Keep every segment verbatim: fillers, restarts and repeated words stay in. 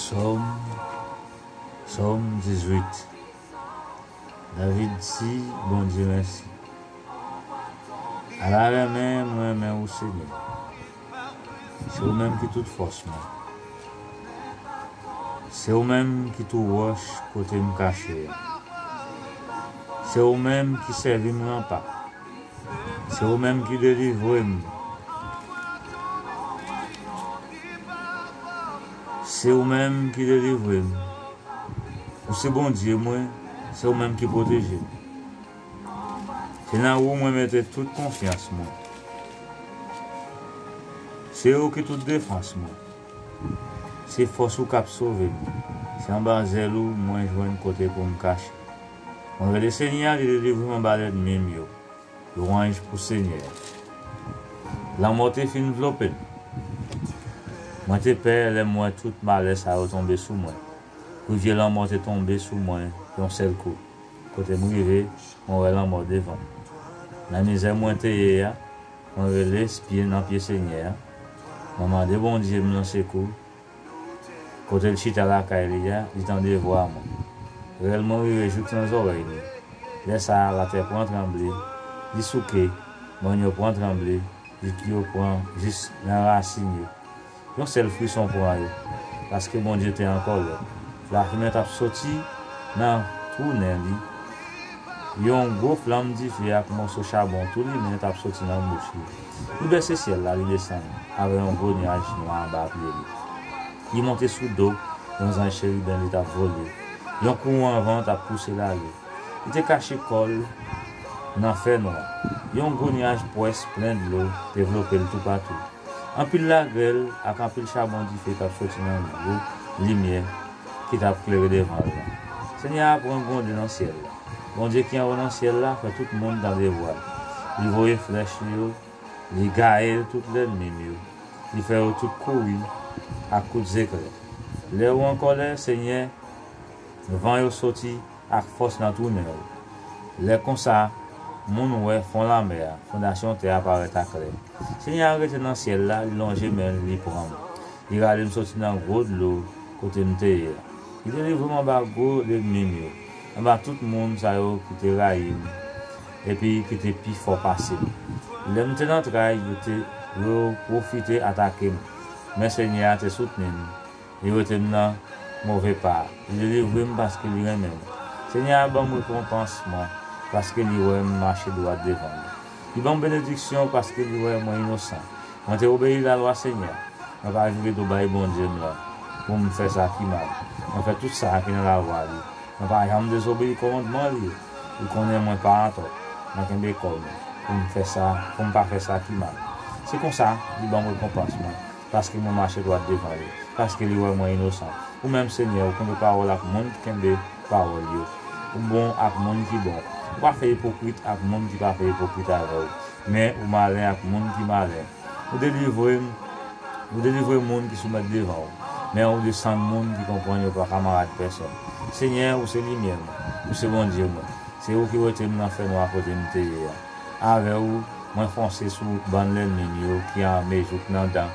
Sòm, Sòm dizuit. David di Bondye mèsi. Ala renmen m renmen ou, Senyè. Se ou menm ki tout fòs mwen. Se ou menm ki tou wòch kote m kache a. Se ou menm ki sèvi m ranpa. Se ou menm ki delivre m. Se ou menm ki delivre m. Ou se Bondye mwen, se ou menm ki pwoteje m. Se nan ou mwen mete tout konfyans mwen. Se ou ki tout defans mwen. Se fòs ou k ap sove m. Se anba zèl ou mwen jwenn kote pou m kache. Mwen rele Senyè a, li delivre m anba lènmi m yo. Lwanj pou Senyè a. Lanmò te fin vlope m. Mwen te pè lè m wè tout malè sa yo tonbe sou mwen. Rivyè lanmò te tonbe sou mwen yon sèl kou. Kote m rive, mwen wè lanmò devan m. Nan mizè mwen te ye a, mwen rele pye nan pye Senyè a. Mwen mande Bondye m nan sekou. Kote l chita lakay li a, li tande vwa mwen. Rèl mwen rive jouk nan zòrèy li. Lè sa a, latè pran tranble, li souke, mòn yo pran tranble, jis yo pran jis nan rasin yo. Yon sèl frison pran yo, paske Bondye te an kòlè. Lafimen t ap soti nan twou nen li. Yon gwo flanm dife ak mòso chabon tou limen t ap soti nan bouch li. Li bèse syèl la, li desann avè yon gwo nyaj nwa anba pye li. Li monte sou do yon zanj cheriben, li t ap vole. Yon kouran van t ap pouse l ale. Li te kache kò l nan fènwa. Yon gwo nyaj pwès plen dlo te vlope l toupatou. Anpil lagrèl ak anpil chabon dife t ap soti nan gwo limyè ki t ap klere devan l lan. Senyè a pran gwonde nan syèl la. Bondye ki anwo nan syèl la fè tout moun tande vwa l. Li voye flèch li yo, li gaye tout lènmi m yo. Li fè yo tout kouri ak kout zeklè. Lè ou an kòlè, Senyè, van yo soti ak fòs nan twou nen ou. Lè konsa, moun wè fon lanmè a, fondasyon tè a parèt aklè. Senyè a rete nan syèl la, li lonje men l, li pran m. Li rale m soti nan gwo dlo kote m te ye a. Li delivre m anba gwo lènmi m yo, anba tout moun sa yo ki te rayi m epi ki te pi fò pase m. Lè m te nan tray, yo te, yo pwofite atake m, men Senyè a te soutni m. Li wete m nan move pa a. Li delivre m paske li renmen m. Senyè a ban m rekonpans mwen paske li wè m mache dwat devan li. Li ban m benediksyon paske li wè mwen inosan. Mwen te obeyi lalwa Senyè a. Mwen pa vire do bay Bondye m lan pou m fè sa ki mal. Mwen fè tout sa ki nan lalwa li. Mwen pa janm dezobeyi kòmandman li yo. Li konnen mwen pa antò. Mwen kenbe kò m pou m fè sa, pou m pa fè sa ki mal. Se konsa, li ban m rekonpans mwen, paske mwen mache dwat devan li, paske li wè mwen inosan. Ou menm, Senyè, ou kenbe pawòl ak moun ki kenbe pawòl yo. Ou bon ak moun ki bon. Ou pa fè ipokrit ak moun ki pa fè ipokrit avè w. Men ou malen ak moun ki malen. Ou delivre m, ou delivre moun ki soumèt devan w. Men ou desann moun ki konprann yo pa kamarad pèsòn. Senyè, ou se limyè m, ou se Bondye mwen. Se ou ki wete m nan fènwa kote m te ye a. Avè ou, mwen fonse sou bann lènmi m yo ki ame jouk nan dan.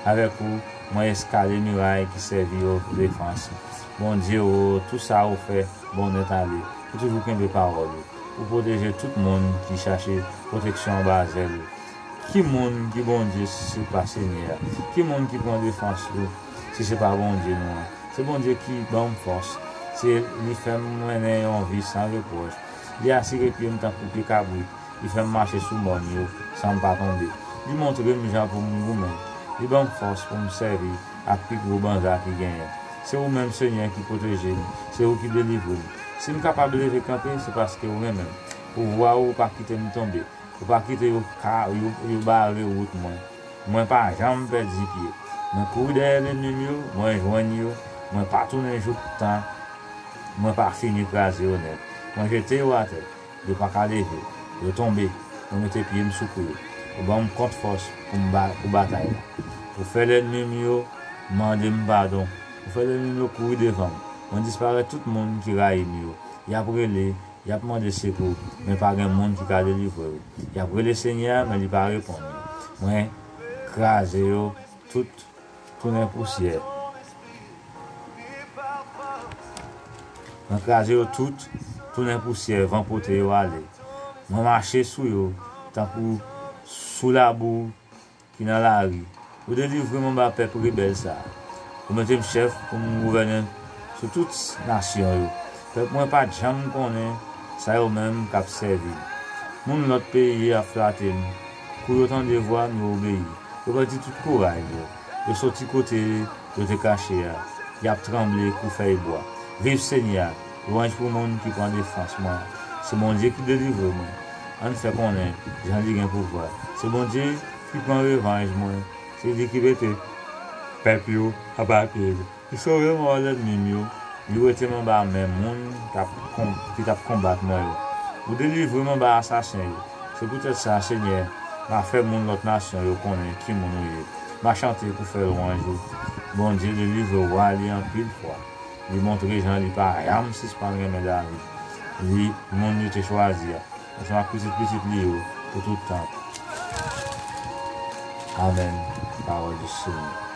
Avèk ou, mwen eskale miray ki sèvi yo pou defans. Bondye o, tou sa ou fè bon nèt ale. Ou toujou kenbe pawòl ou. Ou pwoteje tout moun ki chache pwoteksyon anba zèl ou. Ki moun ki Bondye si se pa Senyè a? Ki moun ki pran defans ou si se pa Bondye nou an? Se Bondye ki ban m fòs. Se li fè m mennen yon vi san repwòch. Li asire pye m tankou pye kabrit. Li fè m mache sou mòn yo san m pa tonbe. Li montre m jan pou m goumen. Li ban m fòs pou m sèvi ak pi gwo banza ki genyen. Se ou menm, Senyè, ki pwoteje m. Se ou ki delivre m. Si m kapab leve kanpe, se paske ou renmen m. Pouvwa ou pa kite m tonbe. Ou pa kite yo ka, yo, yo bare wout mwen. Mwen pa janm pèdi pye. Mwen kouri dèyè lènmi m yo, mwen jwenn yo, mwen pa tounen jouk tan mwen pa fini kraze yo nèt. Mwen jete yo atè, yo pa ka leve, yo tonbe, mwen mete pye m sou kou yo. Ou ban m kont fòs pou m ba, pou batay la. Ou fè lènmi m yo mande m padon. Ou fè lènmi m yo kouri devan m. Mwen disparèt tout moun ki rayi m yo. Y ap rele, y ap mande sekou, men pa gen moun ki ka delivre yo. Y ap rele Senyè a, men li pa reponn yo. Mwen kraze yo tout tounen pousyè. Mwen kraze yo tout, tounen pousyè, van pote yo ale. Mwen mache sou yo, tankou sou labou ki nan lari. Ou delivre m anba pèp rebèl sa a. Ou mete m chèf pou m gouvène sou tout nasyon yo. Pèp mwen pa t janm konnen sa yo menm k ap sèvi. Moun lòt peyi ap flate m. Kou yo tande vwa m, yo obeyi. Yo pèdi tout kouraj yo. Yo soti kote yo te kache a. Y ap tranble kou fèy bwa. Viv Senyè a! Lwanj pou moun ki pran defans mwen. Se Bondye ki delivre mwen. Ann fè konnen jan li gen pouvwa. Se Bondye ki pran revanj mwen. Se li ki mete pèp yo anba pye l. Li sove m anba lènmi m yo. Li wete m anba men moun k ap kon- ki t ap konbat mwen yo. Ou delivre m anba asasen yo. Se poutèt sa, Senyè, m a fè moun lòt nasyon yo konnen ki moun ou ye. M a chante pou fè lwanj ou. Bondye delivre wa li anpil fwa. Li montre jan li pa janm sispann renmen David, li, moun li te chwazi a, ansanm ak pitit pitit li yo pou tout tan. Amèn. Pawòl di Senyè.